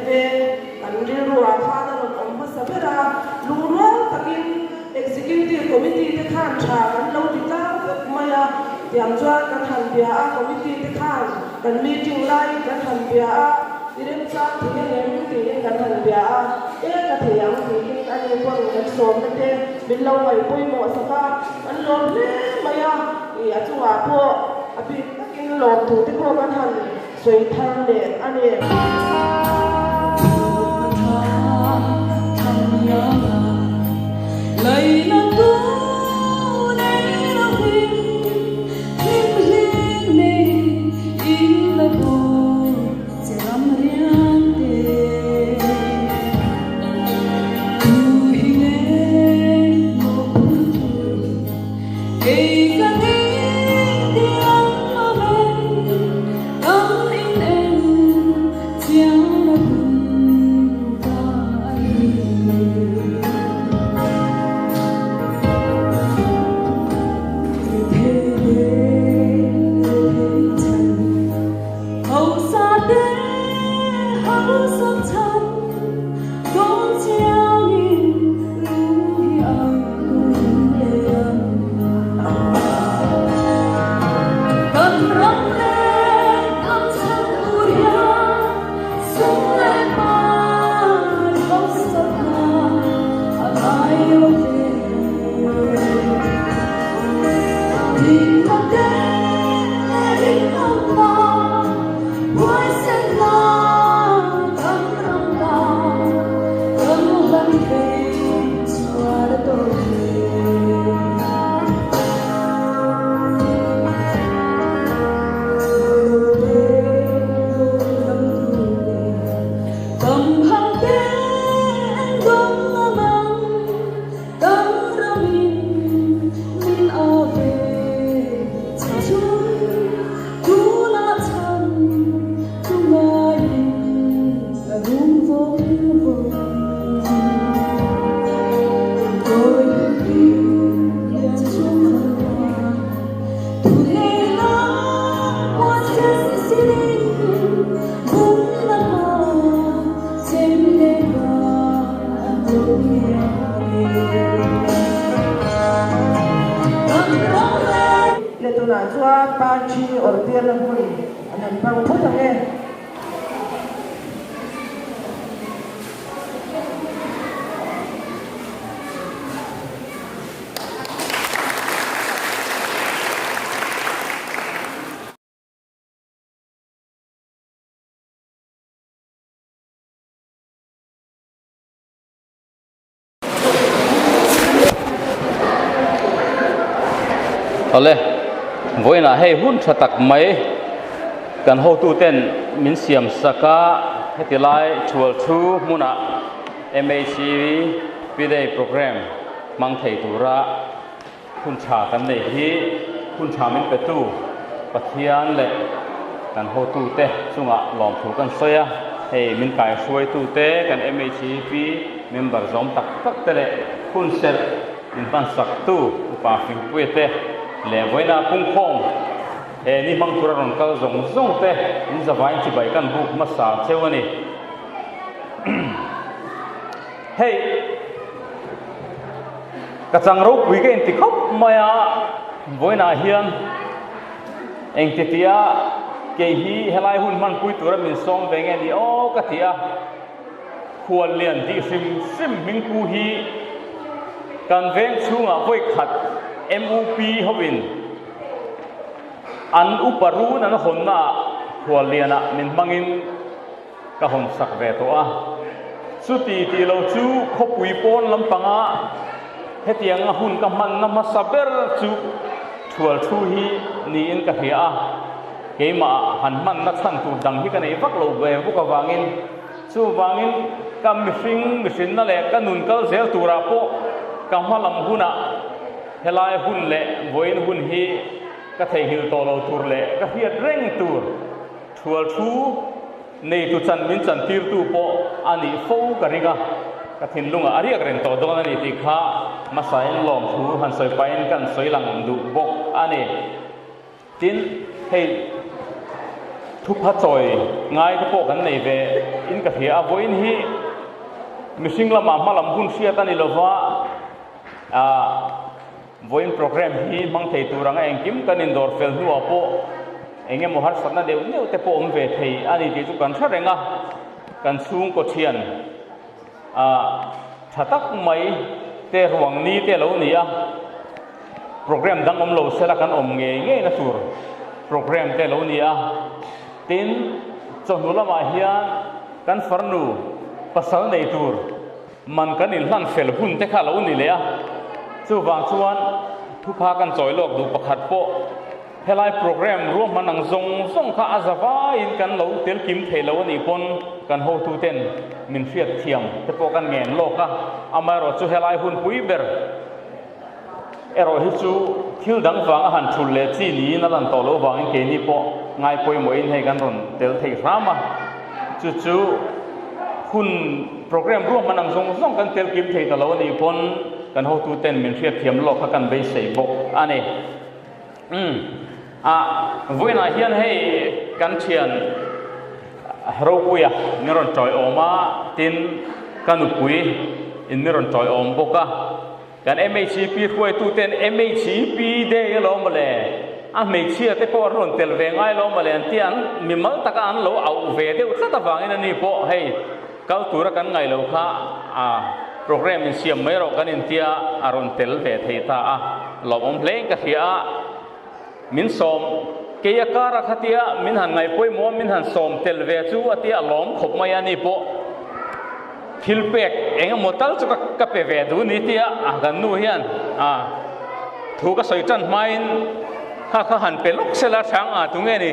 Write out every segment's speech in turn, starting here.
veng kan rilruah khan a rawn awm hmasa ber a, lungrual takin Executive Committee te khan tha kan lo ti tlang vek mai a, tiang chuan kan han bia a, Committee te khan kan meeting laiin kan han bia a, i remchang thei ang em tiin kan han bia a, e ka thei ang tiin ani pawn kan sawmna te min lo ngaihpawimawh sak a, kan lawm hle mai a, i a chungah pawh a bik takin lawmtu te pawh kan han sawi thar leh a ni. Le tunah chuan party awrh tirna hmun an han hmang phawt ang e. Awle, vawiinah hei hun tha tak mai kan hotuten min siam sak a, heti lai thual thu hmunah MHC P-Day program hmang thei tura hun tha kan nei hi hun tha min petu Pathian leh kan hotute chungah lawmthu kan sawi a, hei min kaihruaitute kan MHEP member zawm tak tak te leh hun serh min hmansaktu Upa Fingpuia te leh vawiina pungkhawm he ni hmang tura rawn kal zawng zawng te in zavain chibai kan buk hmasa cheu a ni. Hei ka chang ropui ka inti khawp mai a, vawiinah hian engtitia kei hi helai hun hmanpui tura min sawm ve nge ni aw ka ti a, khuallian tih hrim hrim hmingpu hi kan veng chhungah vawi khat MUP hovin an upa run an hawnnaah khuallianah min hmangin Ka hawn sak ve tawh a, chuti tih lo chu khawpui pawn lampanga hetianga hun ka hmanna hmasa ber chu thual thu hi niin ka hria a, keimah han hmanna chhan tur dang hi ka nei vak lo ve bawk avangin chuvangin ka mihring mihrinna leh ka nun kal zel turah pawh ka hma lam hunah helai hun leh vawiin hun hi ka theihnghilh tawh lo tur leh ka hriat reng tur Thual thu neitu chan min chantirtu pawh a nih fo ka ring a, ka thinlungah a riak reng tawh dawn a ni tih kha hmasain lawmthu han sawi pahin kan sawi lang duh bawk a ni. Tin, hei Thupha chawi ngai te pawh kan nei ve in ka hria a, vawiin hi mihring lamah hmalam hun hriat a ni lova, ah vawiin program hi hmang thei tur anga engkim kan indawr fel hnuah pawh eng emaw harsatna deuh deuh te pawh awm ve thei a ni tih chu kan hre reng a, kan chhungkaw thian ah tha tak mai te ruang ni te a lo ni a. Program dang awm lo sela kan awm ngei ngei na tur program te lo ni a. Tin, chawhnu lamah hian kan farnu pasal nei tur man kan inhlan fel hun te kha lo ni leh a. Chuvang chuan thupha kan chawi lawk duh pakhat pawh helai program ruahman ang zawng zawng kha a za vaiin kan lo tel kim thei lo a nih pawn kan hotuten min hriat thiam te pawh kan ngen lawk a. Amaherawhchu helai hun pui ber. Erawh hi chu thil dang vanga han thul leh chi niin a lan tawh loh vangin keini pawh ngai pawimawhin hei kan rawn tel thei hram a. Chu chu hun program ruahman ang zawng zawng kan tel kim thei ta lo a nih pawn kan hotuten min hriatthiam lawk kha kan beisei bawk a ni. Umm a vawiinah hian hei kan thian Ropuia min rawn tawiawm a, tin ka nupui in min rawn tawiawm bawk a. Kan MHEP hruaituten MHEP Day alawm mawle, a hmeichhia te pawh an rawn tel ve ngai alawm mawle an tia, an mimal taka an lo auh ve deuh tlat avangin ani pawh hei kal tura kan ngaih lo kha a program insiam mai erawh kan intia a rawn tel ve thei ta a, lawmawm hlein ka hria a, min sawm kei a kar a khatia min han ngaihpawimawh a min han sawm tel ve chu a tia a lawm khawp mai a ni pawh. Thil pek eng emaw tal chu ka pe ve duh ni tia a kan nu hian a thu ka sawi tan hmain kha kha han pe lawk sela hrang a tunge ni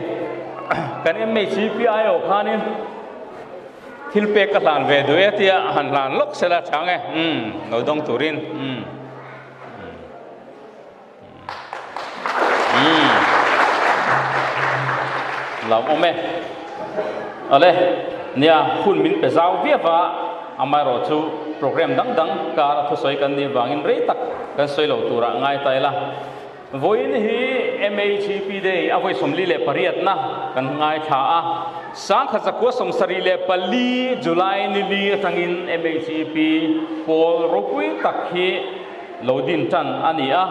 kan MHCPI aw khanin thil pek ka hlan ve duh e tia han hlan lawk sela hrang e umm lo dawng turin umm. Umm. Lam awm e. Awle, nia hun min pe zau viau a, amaherawh chu program dang dang kar a thusawi kan nih vangin rei tak kan sawi lo turah ngai ta ila. Vawiin hi MHEP Day a vawi 48na kan ngaithla a, Sangkhat 1974 July ni li atangin MHEP pawl ropui tak hi Lo din tan a ni a,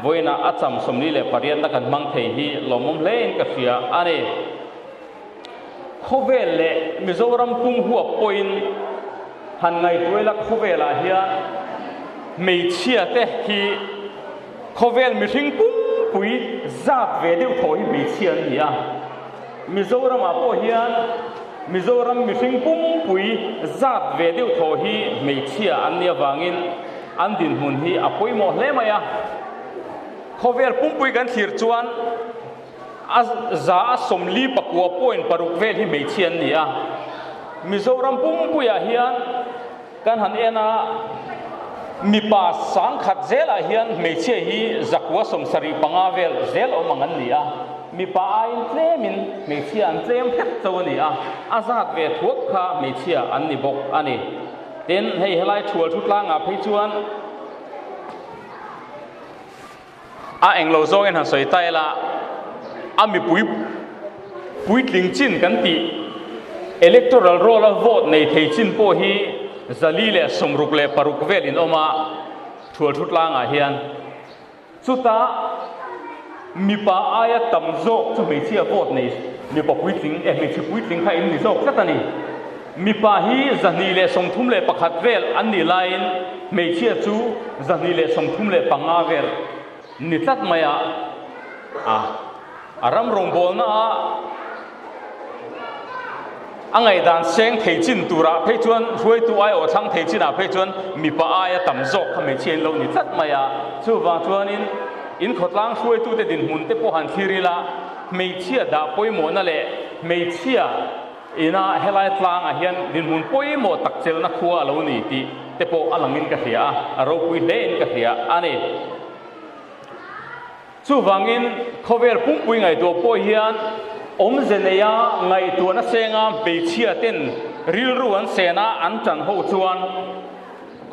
vawiinah a cham 48na kan hmang thei hi lawmawm hlein ka hria a ni. Khawvel leh Mizoram pum huap pawhin han ngaihtuah ila khawvelah hian hmeichhia te hi khawvel mihring pumpui zat ve deuh thaw hi hmeichhia an ni a. Mizoramah pawh hian Mizoram mihring pumpui zat ve deuh thaw hi hmeichhia an nih avangin an dinhmun hi a pawimawh hle mai a. Khawvel pumpui kan thlir chuan a za a 49 point paruk vel hi hmeichhia an ni a. Mizoram pumpuiah hian kan han en a, mipa 1000 zelah hian hmeichhia hi 975 vel zel awm ang an ni a. Mipa aiin tlemin hmeichhia an tlem hret cho a ni a, a zat ve thuak kha hmeichhia an ni bawk a ni. Tin, hei helai thual thu tlangah phei chuan a englo zawngin han sawi ta ila, a mipui puitling chin kan tih electoral roll a vote nei thei chin pawh hi 466 vel in awm a, thual thu tlangah hian. Chutah mipa aia tam zawk chu hmeichhia vote nei mipa puitling eh hmeichhe puitling kha in ni zawk tlat a ni. Mipa hi 231 vel an nih laiin hmeichhia chu 235 vel ni tlat mai a. A a ram rawngbawlna ah A ngaihdan seng thei chin turah phei chuan hruaitu aiawh thlang thei chinah phei chuan mipa aia tam zawk kha hmeichhia in lo ni tlat mai a. Chuvang chuanin in khawtlang hruaitute dinhmun te pawh han thlir ila, hmeichhia dah pawimawhna leh hmeichhia ina helai tlangah hian dinhmun pawimawh tak chelna khua a lo ni tih te pawh a langin ka hria a, a ropui hlein ka hria a ni. Chuvangin, khawvel pumpui ngaihtuah pawh hian awmze neia ngaihtuahna senga hmeichhia ten rilru an sena an tan ho chuan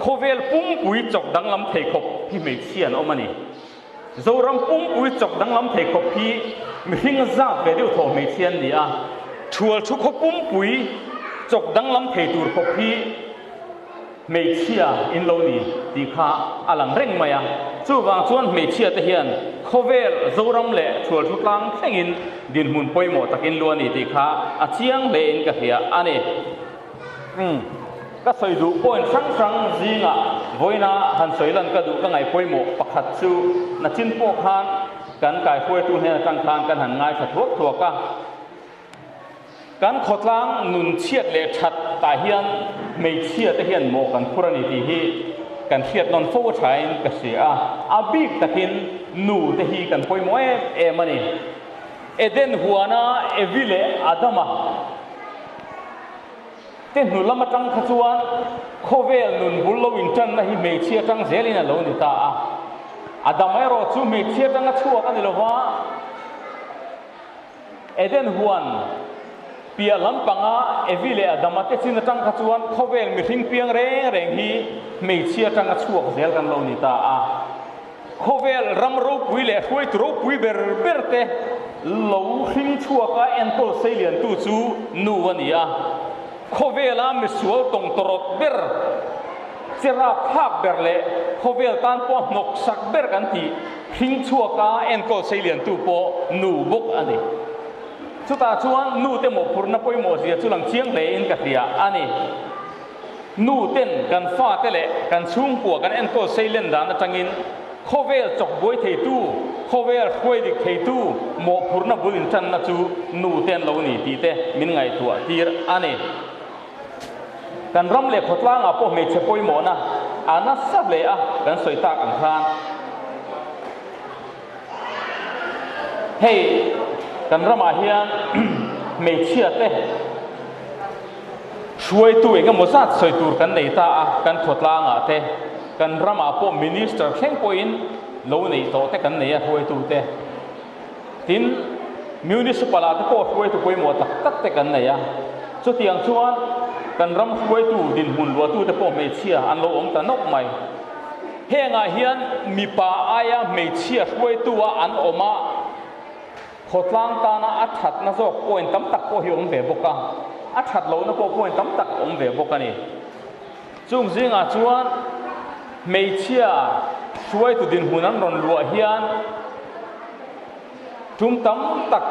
khawvel pumpui chawk danglam thei khawp hi hmeichhia an awm a ni. Zoram pumpui chawk danglam thei khawp hi mihring zat ve deuh thaw hmeichhia an ni a. Thual thu khaw pumpui chawk danglam thei tur khawp hi hmeichhia in lo ni tih kha a lang reng mai a. Chuvang chuan hmeichhia te hian khawvel Zoram leh thual thu tlang thlengin dinhmun pawimawh takin lu a ni tih kha a chiang hlein ka hria a ni. Umm. Ka sawi duh point hrang hrang zingah vawiina han sawi lan ka duh ka ngaih pawimawh pakhat chu nachin pawh khan kan kaihruaitu hnen atang khan kan han ngaithla thuak thuak a. Kan khawtlang nun chhiat leh that tah hian hmeichhia te hian mawh kan phur a ni tih hi kan hriat nawn fo a thain ka hria a. A bik takin nu te hi kan pawimawh em em a ni. Eden huana Evi leh Adama Te hnu lam atang kha chuan khawvel nun bul lo intanna hi hmeichhia atang zelin a lo ni ta a. A dam erawh chu hmeichhia atanga chhuak a ni lova, Eden huan piah lampanga Evi leh Adama te chin atang kha chuan khawvel mihring piang reng reng hi hmeichhia atanga chhuak zel kan lo ni ta a. Khawvel ram ropui leh hruaitu ropui ber ber te lo hring chhuak a enkawl seiliantu chu nu a ni a. Khawvela misual tawng tawrawt ber, che rapthlak ber leh khawvel tan pawh hnawksak ber kan tih hring chhuak a enkawl seiliantu pawh nu bawk a ni. Chutah chuan nu te mawhphurhna pawimawh zia chu lang chiang hlein ka hria a ni. Nu ten kan fate leh kan chhungkua kan enkawl seilen dan atangin khawvel chawkbuai theitu, khawvel hruai dik theitu mawhphurhna bul intanna chu nu te an lo ni tih te min ngaihtuah tir a ni. Kan ram leh khawtlangah pawh hmeichhe pawimawhna a nasa hle a, kan sawi tak ang khan hei kan ramah hian hmeichhia te, Hruaitu eng emaw zat sawi tur kan nei ta a, kan khawtlangah te, kan ramah pawh Minister thleng pawhin lo neih tawh te kan nei a hruaitu te. Tin, Municipal ah te pawh hruaitu pawimawh tak tak te kan nei a. Chutiang chuan kan ram hruaitu dinhmun luahtu te pawh hmeichhia an lo awm ta nawk mai. Hengah hian mipa aia hmeichhia hruaitu a an awm a, Khawtlang tana a thatna zawk point tam tak pawh hi awm ve bawk a, a that lohna pawh point tam tak awm ve bawk a ni. Chung zingah chuan hmeichhia hruaitu dinhmun an rawn luah hian tum tam tak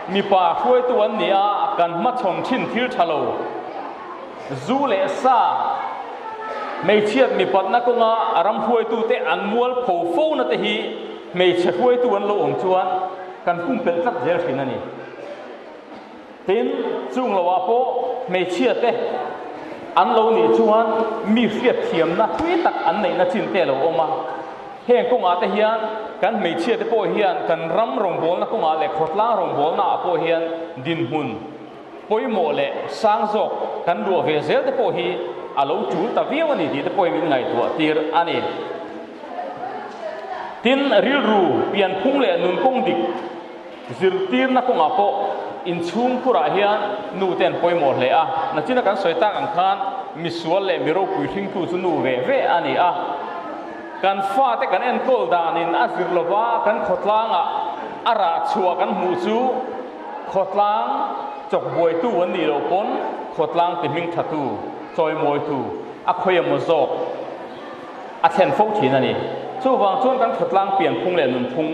mipa hruaitu an ni a, kan hmachhawn thin thil tha lo, zu leh sa, hmeichhiat mipatna kawnga a ram hruaitute an mualpho fona te hi Hmeichhe hruaitu an lo awm chuan kan pumpelh tlat zel thin a ni. Tin, chung loah pawh hmeichhia te an lo nih chuan mi hriatthiamna thui tak an neihna chin te a lo awm a. Heng kawngah te hian kan hmeichhia te pawh hian kan ram rawngbawlna kawngah leh khawtlang rawngbawlna ah pawh hian dinhmun pawimawh leh sang zawk kan luah ve zel te pawh hi a lo tul ta viau a ni tih te pawhin min ngaihtuah tir a ni. Tin, rilru pianphung leh nunkawng dik zirtirna kawngah pawh inchhung khurah hian nu te an pawimawh hle a. Nachina kan sawi tak ang khan misual leh mi ropui hringtu chu nu ve ve a ni a. Kan fate kan enkawl danin a zir lova kan khawtlangah a rah chhuah kan hmuh chu khawtlang chawkbuaitu an nih loh pawn khawtlang ti hmingthatu, chawimawitu a khawi emaw zawk a thlen fo thin a ni. Chuvang chuan kan khawtlang pianphung leh nunphung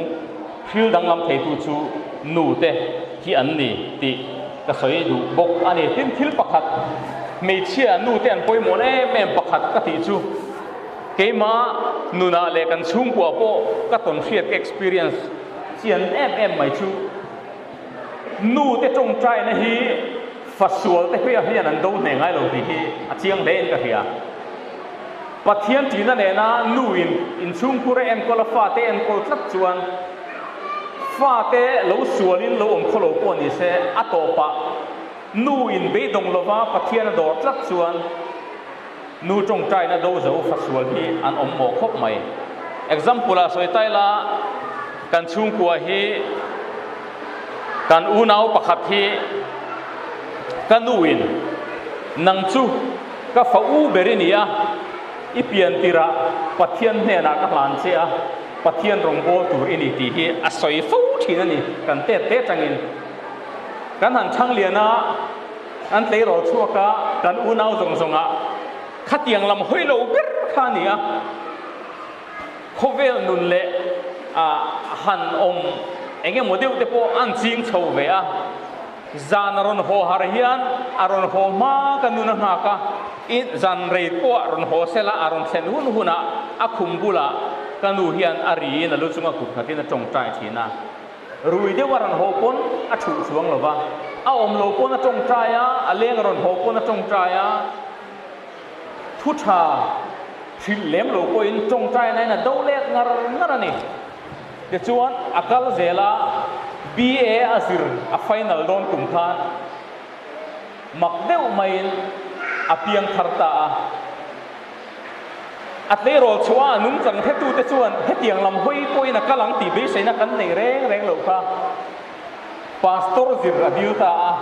thil danglam theitu chu nu te hi an ni tih ka sawi duh bawk a ni. Tin, thil pakhat hmeichhia nu te an pawimawh em em pakhat ka tih chu keimah nunah leh kan chhungkua pawh ka tawn hriat ka experience chian em em mai chu nu te tawngtaina hi fasual te hriat hian an do hneh ngai lo tih hi a chiang hle in ka hria. Pathian ṭihna nena nu in inchhungkhur a enkawl a fate enkawl tlat chuan fate lo sualin lo awm khaw lo pawh ni se a tawpah nu in beidawng lova Pathian a dawr tlat chuan nu tawngtaina do zo fa sual hi an awm mawh khawp mai. Example ah sawi tai la kan chhungkua hi kan unau pakhat hi ka nu in nang chu Ka fa u ber i ni a, i pian tirah Pathian hnenah ka hlan che a, Pathian rawngbâwl tur i ni tih hi a sawi fo thin a ni, kan tet te atangin. Kan han chhang lian a, an tleirawl chhuak a, kan unau zawng zawng ah khatiang lam hawi lo ber kha a ni a. Khawvel nun leh han awm eng emaw deuh te pawh an ching chho ve a. Zan a rawn haw har hian a rawn haw hma ka nun a nghak a, i zan rei pawh a rawn haw sela a rawn thlen hun hunah a khum bulah ka nu hian a riin a lu chunga kut nghatin a tawngtai thin a. Rui deuh a rawn haw pawn a thuh chuang lo va, a awm lo pawn a tawngtai a, a leng a rawn haw pawn a tawngtai a, thu tha hrilh lem lo pawhin tawngtai nain a do let ngar ngar a ni. Tichuan a kal zel a, BA a zir a final dawn kum khan mak deuh maiin a piang thar ta a. A tleirawl chhuah a nungchang hretute chuan hetiang lam hawi pawhin a kal ang tih beiseina kan nei reng reng loh kha. Pastor zir a dil ta a.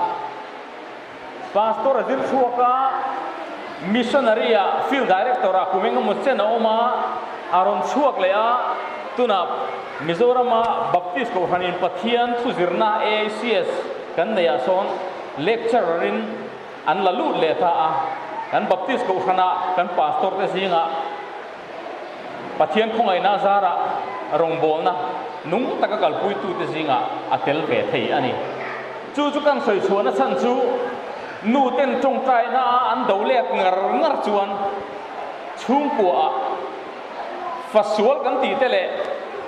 Pastor a zir chhuak a, Missionary ah Field Director ah kum engemaw chen a awm a, a rawn chhuak leh a, tunah Mizorama Baptist Kohhranin Pathian thuzirna AICS kan neih ah sawn Lecturer in an la lut leh ta a, kan Baptist Kohhrana kan Pastor te zingah Pathian khawngaihna zarah rawngbawlna nung taka kalpuitute zingah a tel ve thei a ni. Chu chu kan sawi chhuahna chhan chu nu ten tawngtaina a an do let ngar ngar chuan chhungkua ah fasual kan tih te leh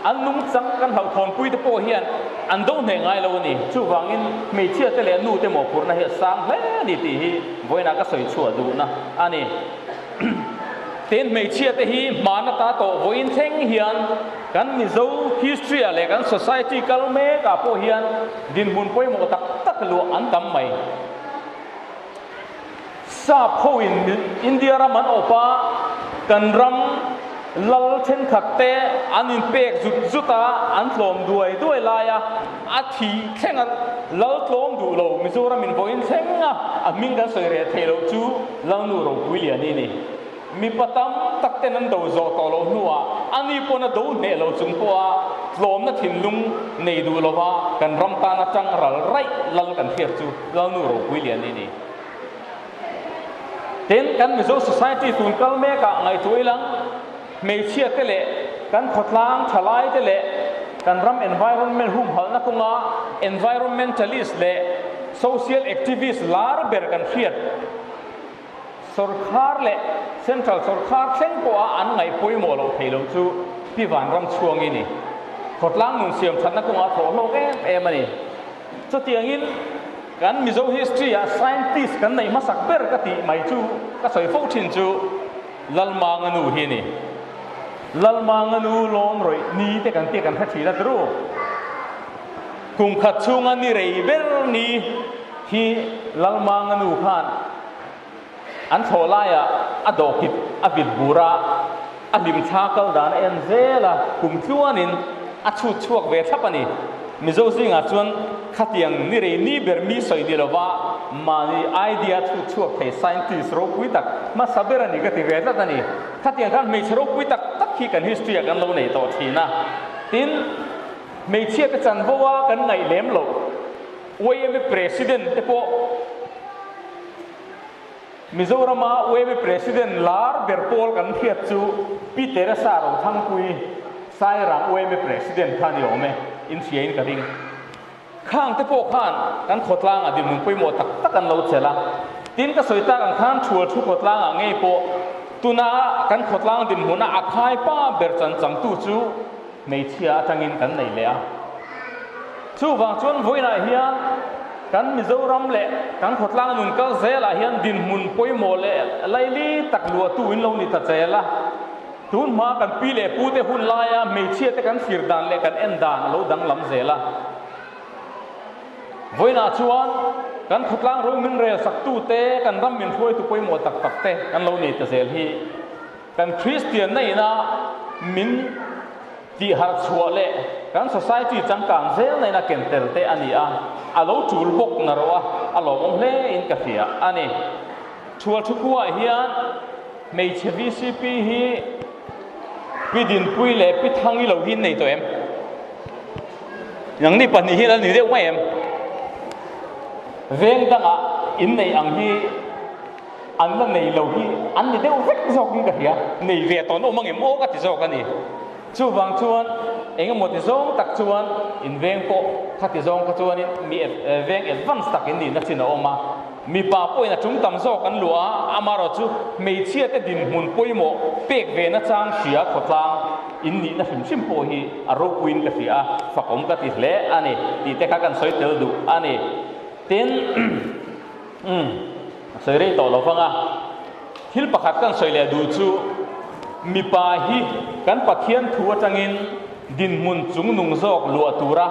an nungchang kan hlauhthawnpui te pawh hian an do hneh ngai lo a ni. Chuvangin hmeichhia te leh nu te mawhphurhna hi a sang hle a ni tih hi vawiinah ka sawi chhuah duhna a ni. Tin, hmeichhia te hi hman ata tawh vawiin thleng hian kan Mizo history ah leh kan society kal mek ah pawh hian dinhmun pawimawh tak tak luah an tam mai. Sap ho in India ram an awp a, kan ram lal thenkhat te an inpek zut zut a, an tlawm duai duai lai a, A thi thleng a lal tlawm duh lo Mizoram in vawiin thleng a a hming kan sawi reh theih loh chu Lalnu Ropui Liani a ni. Mipa tam tak ten an do zawh tawh loh hnuah a ni pawn a do hneh lo chung pawha tlawmna thinlung nei duh lova kan ram tan atang ral raih lal kan hriat chu Lalnu Ropui Liani a ni. Tin, kan Mizo society tun kal mekah ngaihtuah ilang hmeichhia te leh kan khawtlang thalai te leh kan ram environment humhalhna kawnga environmentalist leh social activist lar ber kan hriat sawrkhar leh central sawrkhar thleng pawha an ngaih pawimawh loh theih loh chu Pi Vanramchhuangi ni. Khawtlang nun siam thatna kawngah thawh hlawk em em a ni. Chutiangin kan Mizo history ah scientist kan neih hmasak ber ka tih mai chu ka sawi fo thin chu Lalmanga nu hi a ni. Lalmanga nu lawm rawih ni te kan tia kan hre thin a tru. Kum khat chhunga ni rei ber ni hi Lalmanga nu khan an thlawh laiah a dawhkit a vit bur a, a hlim thla kal dan a en zel a, kum tluanin a chhut chhuak ve thlap a ni. Mizo zingah chuan khatiang ni rei ni ber mi sawi ni lova mahni idea chhut chhuak thei scientist ropui tak hmasa ber a ni ka ti ve tlat a ni. Khatiang khan hmeichhe ropui tak tak hi kan history ah kan lo nei tawh thin a. Tin, hmeichhia te chanvo a kan ngaih lem loh YMA President te pawh Mizorama YMA President lar ber pawl kan hriat chu Pi Teresa Rothangpui Sairang YMA President kha ni awm e, in hria in ka ring. Khang te pawh khan kan khawtlangah dinhmun pawimawh tak tak an lo chelh a. Tin ka sawi tak ang khan thual thu khawtlangah ngei pawh tuna kan khawtlang dinhmuna a khai pa ber chan changtu chu hmeichhia atangin kan nei leh a. Chuvang chuan vawiinah hian kan Mizoram leh kan khawtlang nun kal zelah hian dinhmun pawimawh leh laili tak luahtu in lo ni ta zel a. Tun hma kan pi leh pu te hun laia hmeichhia te kan thlir dan leh kan en dan a lo danglam zel a. Vawiinah chuan kan khawtlang ro min rel sak tu te, kan ram min hruaitu pawimawh tak tak te kan lo nei ta zel hi kan Kristian na ina min Tih harh chhuah leh kan society changkang zel na in a ken tel te a ni a, a lo tul bawk na rawh a, a lawmawm hle in ka hria a ni. Thual thu kuah hian hmeichhe vcp hi Pi Dinpui leh Pi Thangi lo hi in nei tawh em? Nangni pahnih hi an ni deuh mai em? Veng dangah innei ang hi an la nei lo hi an ni deuh vek zawkin ka hria. Nei ve tawn awm angem aw ka ti zawk a ni. Chuvang chuan eng emaw ti zawng tak chuan in veng pawh kha ti zawng kha chuanin mi veng advance tak in nihna chin a awm a. Mipa pawhin a tum tam zawk an luah a, amaherawhchu hmeichhiate dinhmun pawimawh pek ve nachang hria khawtlang in nihna hrim hrim pawh hi a ropuiin ka hria a, fakawm ka ti hle a ni tih te kha kan sawi tel duh a ni. Tin, umm, a sawi rei tawh lo vang a, thil pakhat kan sawi leh duh chu mipa hi kan Pathian thu atangin dinhmun chungnung zawk luah tura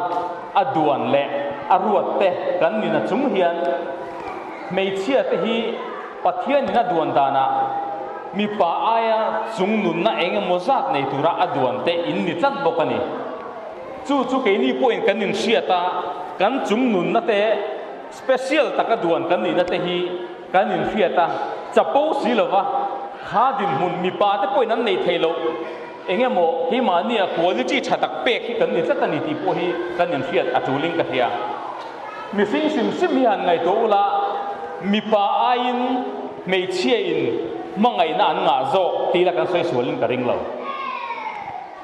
a duan leh a ruat te kan nina chung hian hmeichhia te hi Pathianin a duan danah mipa aia chungnunna eng emaw zat nei tura a duan te in ni tlat bawk a ni. Chu chu keini pawhin kan inhriat a, kan chungnunna te special taka duan kan nihna te hi kan inhriat a, chapo si lova kha dinhmun mipa te pawhin an nei thei loh. Eng emaw keimahnia quality tha tak pek hi kan ni tlat a ni tih pawh hi kan inhriat a tulin ka hria. Mihring hrim hrim hi han ngaihtuah ula, mipa aiin hmeichhia in hmangaihna an ngah zawk tih la kan sawi sualin ka ring lo.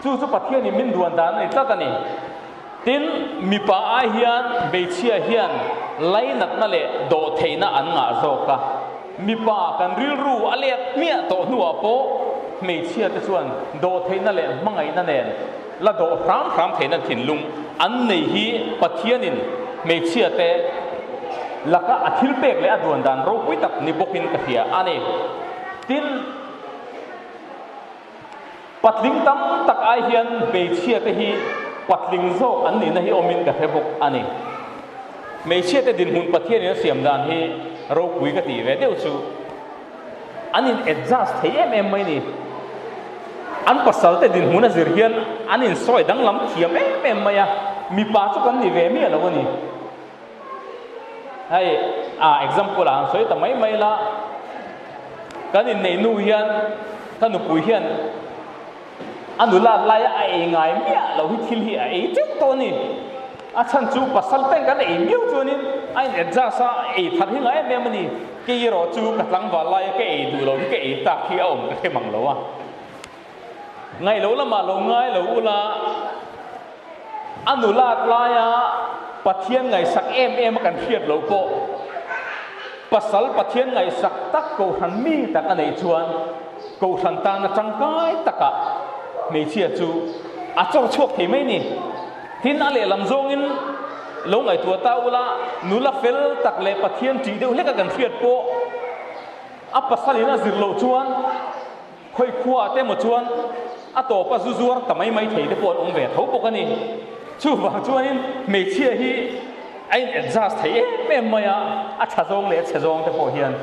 Chu chu Pathianin min duan dan a ni tlat a ni. Tin, mipa ai hian hmeichhia hian lainatna leh dawhtheihna an ngah zawk a. Mipa kan rilru a let hmiah tawh hnuah pawh hmeichhia te chuan dawhtheihna leh hmangaihna nen la dawh hram hram theihna thinlung an nei hi Pathianin hmeichhia te laka a thilpek leh a duan dan ropui tak ni bawkin ka hria a ni. Tin, Patling tam tak ai hian hmeichhia te hi patling zawk an nihna hi awmin ka hre bawk a ni. Hmeichhia te dinhmun Pathianin a siam dan hi ropui ka tih ve deuh chu an in adjust thei em em mai ni. An pasal te dinhmun a zir hian an insawi danglam thiam em em mai a, mipa chu kan ni ve miah lo a ni. Hei a example ah han sawi ta mai mai la, kan inneih nu hian ka nupui hian a nulat laia a ei ngai miah lo hi thil hi a ei teuh tawh a ni. A chhan chu pasal ten kan ei miau chuanin a in adjust a, ei thar hi ngai em em a ni. Kei erawh chu ka tlangval laia ka ei duh lo hi ka ei tak hi a awm ka hre mang lo a. Ngaih lo lamah lo ngai lo ula, a nulat laia Pathian ngaihsak em em a kan hriat loh pawh pasal Pathian ngaihsak tak kohhran mi tak a neih chuan kohhran tana tangkai takah hmeichhia chu a chawr chhuak thei mai ni. Tin, a lehlam zawngin lo ngaihtuah ta ula, nula fel tak leh Pathian ṭih deuh hleka kan hriat pawh a pasalin a zir loh chuan, Khawi khua te emaw chuan a tawpa zu zuar ta mai mai thei te pawh an awm ve tho bawk a ni. Chuvang chuanin hmeichhia hi a in adjust thei em em mai a, a tha zawng leh a chhe zawng te pawh hian.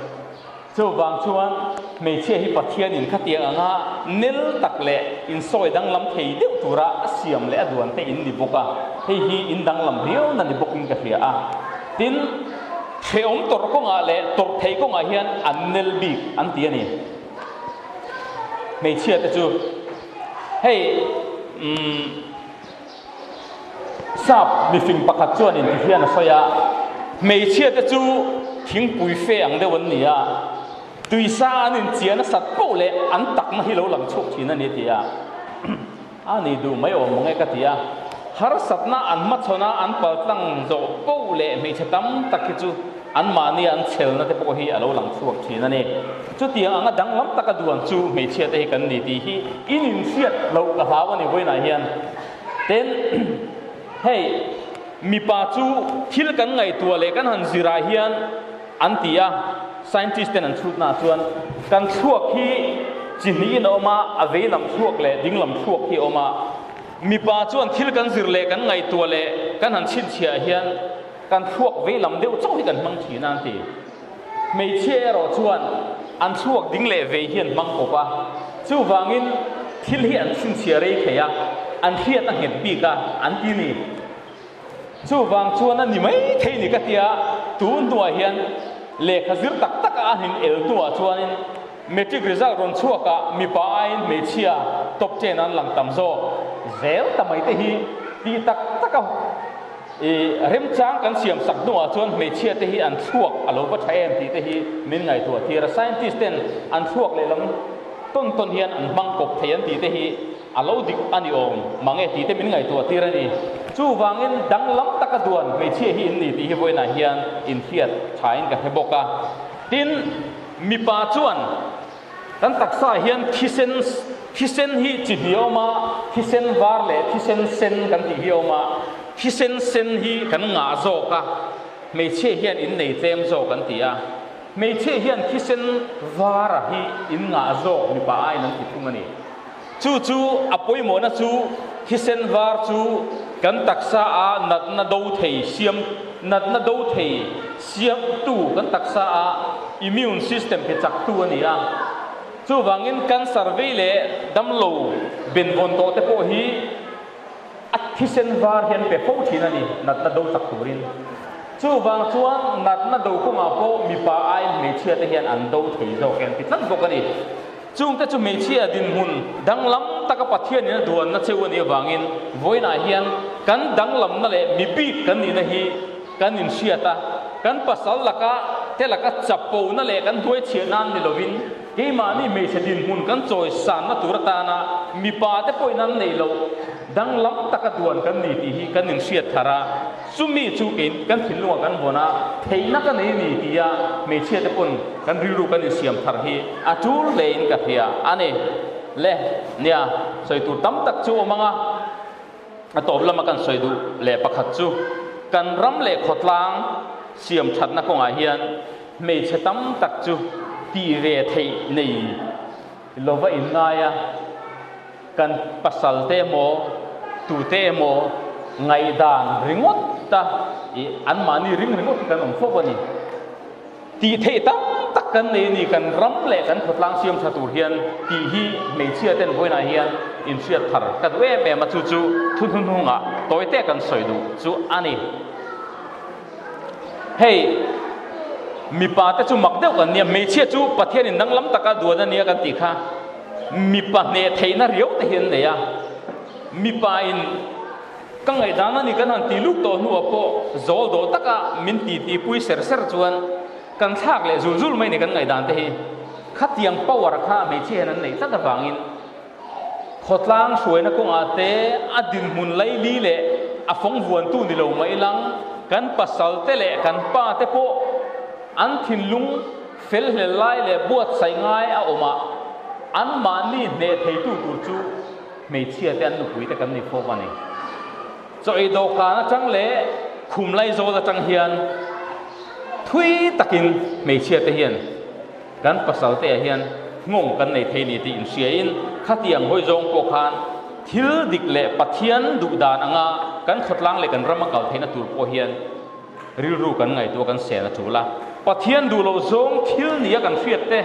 Chuvang chuan hmeichhia hi Pathianin khatiang anga nel tak leh insawi danglam thei deuh tura a siam leh a duan te in ni bawk a, hei hi in danglam riau na ni bawkin ka hria a. Tin, hrehawm tawrh kawngah leh tawrh thei kawngah hian an nel bik an ti a ni. Hmeichhia te chu hei umm sap mifing pakhat chuan in ti hian a sawi a, hmeichhia te chu thingpui fe ang deuh an ni a, tuisa an inchia nasat poh leh an takna hi lo lang chhuak thin a ni a ti a, a ni duh mai awm ang e ka ti a, harsatna an hmachhawn a an paltlang zawh poh leh hmeichhe tam tak hi chu Anmahni an chhelna te pawh hi a lo lang chhuak thin a ni. Chutiang anga danglam taka duan chu hmeichhia te hi kan ni tih hi in inhriat loh ka hlau a ni vawiinah hian. Tin, hei mipa chu thil kan ngaihtuah leh kan han zirah hian an ti a, scientist ten an chhutnaah chuan kan thluak hi chi hnihin a awm a, a vei lam thluak leh ding lam thluak hi a awm a. Mipa chuan thil kan zir leh kan ngaihtuah leh kan han chhinchhiah hian, Kan thluak vei lam deuh chauh hi kan hmang thin a an ti. Hmeichhia erawh chuan an thluak ding leh vei hi an hmang kawp a, chuvangin thil hi an chhinchhiah rei thei a, an hriat a nghet bik a an ti ni. Chuvang chuan a ni mai thei ni ka tia, tun hnuah hian lehkha zir tak tak a an in el hnuah chuanin matric result rawn chhuakah mipa aiin hmeichhia top ten an lang tam zawk zel ta mai te hi tih tak tak a. I remchang kan siam sak hnuah chuan hmeichhia te hi an thluak a lo va tha em tih te hi min ngaihtuah tir a. Scientist ten an thluak lehlam tawn tawn hian an hmang kawp thei an tih te hi a lo dik a ni awm mang e tih te min ngaihtuah tir a ni. Chuvangin danglam taka duan hmeichhia hi in ni tih hi vawiinah hian inhriat thain ka hre bawk a. Tin, mipa chuan Kan taksa hian thisen thisen hi chi hnih a awm a, thisen var leh thisen sen kan tih hi a awm a, thisen sen hi kan ngah zawk a, hmeichhia hian in nei tlem zawk an ti a, hmeichhia hian thisen var a hi in ngah zawk mipa aiin an ti thung a ni. Chu chu a pawimawhna chu thisen var chu kan taksa a natna do thei siam natna do thei siamtu kan taksa a immune system pe chaktu a ni a. Chuvangin cancer vei leh damlo benvawn tawh te pawh hi a thisen var hian pe fo thin a ni natna do chak turin. Chuvang chuan natna do kawngah pawh mipa aiin hmeichhia te hian an do thei zawk em ti tlat bawk a ni. Chungte chu hmeichhia dinhmun danglam taka Pathianin a duanna cheu a nih avangin vawiinah hian kan danglamna leh mi bik kan nihna hi kan inhriat a, kan pasal laka te laka chapona leh kan hnuaichhiah nan ni lovin keimahni hmeichhe dinhmun kan chawisanna tur atana mipa te pawhin an neih loh danglam taka duan kan ni tih hi kan inhriat thar a. Chumi chu kei kan thinlungah kan vawn a, theihna ka nei ni tia hmeichhia te pawn kan rilru kan insiam thar hi a tul hlein ka hria a ni. Le, nia, sawi tur tam tak chu awm ang a, a tawp lama kan sawi duh leh pakhat chu kan ram leh khawtlang siam thatna kawngah hian hmeichhe tam tak chu tih ve theih nei lova inngai a, Kan pasal te emaw, tute emaw ngaihdan ringawt a ih anmahni ring ringawt hi kan awm fo a ni. Tih theih tam tak kan nei a ni, kan ram leh kan khawtlang siam tha tur hian tih hi hmeichhia ten vawiinah hian inhriat thar ka duh em em a, chu chu thu hnuhnungah tawi te kan sawi duh chu a ni. Hei mipa te chu mak deuh kan nia, hmeichhia chu Pathianin danglam taka duan a nia kan tih kha. Mipa hneh theihna riau te hi an nei a, mipa in ka ngaihdan a ni kan han ti luk tawh hnuah pawh zawl dawh taka min ti ti pui ser ser chuan kan thlak leh zul zul mai ni kan ngaihdan te hi. Khatiang power kha hmeichhia hian an neih tlat avangin khawtlang hruaina kawngah te a dinhmun laili leh a fawng vuantu ni lo mai lang kan pasal te leh kan pa te pawh an thinlung Fel hlel lai leh buatsaih ngai a awm a, anmahni hneh theitu tur chu hmeichhia te an nupui te kan ni fawk a ni. Chaw ei dawhkan atang leh khum laizawl atang hian thui takin hmeichhia te hian kan pasal te ah hian nghawng kan nei thei ni tih inhriain khatiang hawi zawng pawh khan thil dik leh Pathian duh dan anga kan khawtlang leh kan ram a kal theihna tur pawh hian Rilru kan ngaihtuah kan sen a tul a. Pathian duh loh zawng thil nia kan hriat te,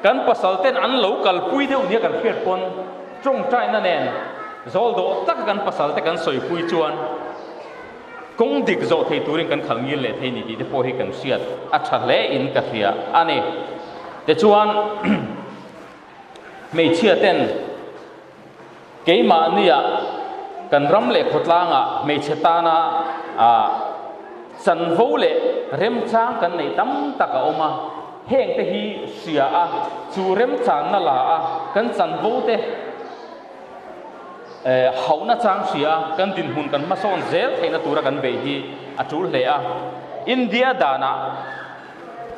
kan pasal ten an lo kalpui deuh nia kan hriat pawn tawngtaina nen zawl dawh taka kan pasal te kan sawipui chuan kawng dik zawh thei turin kan khalh ngil leh thei ni tih te pawh hi kan hriat a tha hle in ka hria a ni. Tichuan hmeichhia ten Keimahnia kan ram leh khawtlangah hmeichhe tana chanvo leh remchang kan neih tam tak a awm a, hengte hi hria a, chu remchanna la a, kan chanvo te hauhna chang hria a, kan dinhmun kan hmasawn zel theihna tura kan beih hi a tul hle a. India danah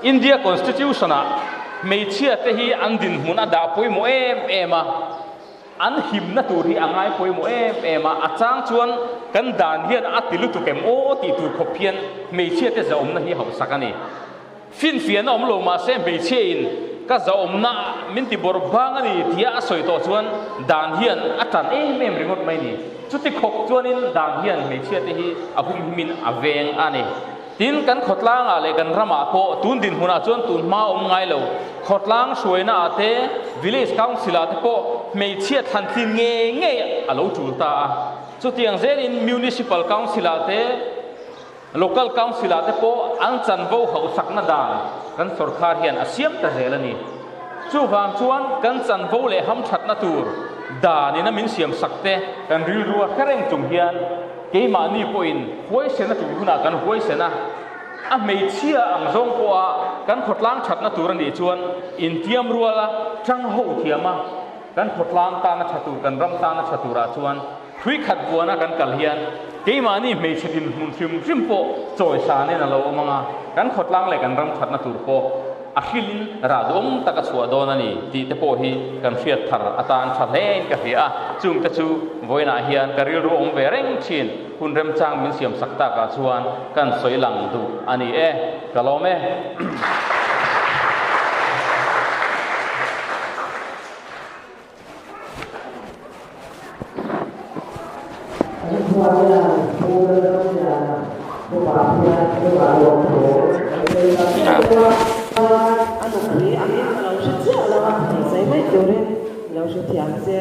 India Constitution-ah hmeichhia te hi an dinhmun a dah pawimawh em em a, an himna tur hi a ngai pawimawh em em a, a chang chuan kan dan hian a ti lutuk em aw tih tur khawp hian hmeichhia te zahawmna hi hauhsak a ni. Finfiahna awm lo mahse hmeichhia in ka zahawmna min ti bawrh bang a ni tia a sawi tawh chuan dan hian a tan em em ringawt mai ni. Chuti khawp chuanin dan hian hmeichhia te hi a humhimin a veng a ni. Tin, kan khawtlangah leh kan ramah pawh tun dinhmunah chuan tun hma awm ngai lo. Khawtlang hruainaah te, Village Council-ah te pawh hmeichhia thlantlin ngei ngei a lo tul ta a. Chutiang zelin Municipal Council-ah te, Local Council-ah te pawh an chanvo hauhsakna dan kan sawrkar hian a siam ta zel a ni. Chuvang chuan kan chanvo leh hamthatna tur danin a min siamsak te kan rilru a hre reng chung hian. Keimahni pawhin huaisen a tul hunah kan huaisen a, a hmeichhia ang zawng pawha kan khawtlang thatna tur a nih chuan intiam ruala tang ho thiam a, kan khawtlang tana tha tur, kan ram tana tha turah chuan hrui khat buana kan kal hian keimahni hmeichhe dinhmun hrim hrim pawh chawisanin a lo awm ang a, kan khawtlang leh kan ram thatna tur pawh a hrilin rah duhawm tak a chhuah dawn a ni tih te pawh hi kan hriat thar atan tha hlein ka hria a, chung te chu vawiinah hian ka rilru awm ve reng thin hun remchang min siam sak takah chuan kan sawi lang duh a ni e, ka lawm e. A nupui angin ka lo hre chiah lo a, sawi mai turin lo hre thiam che.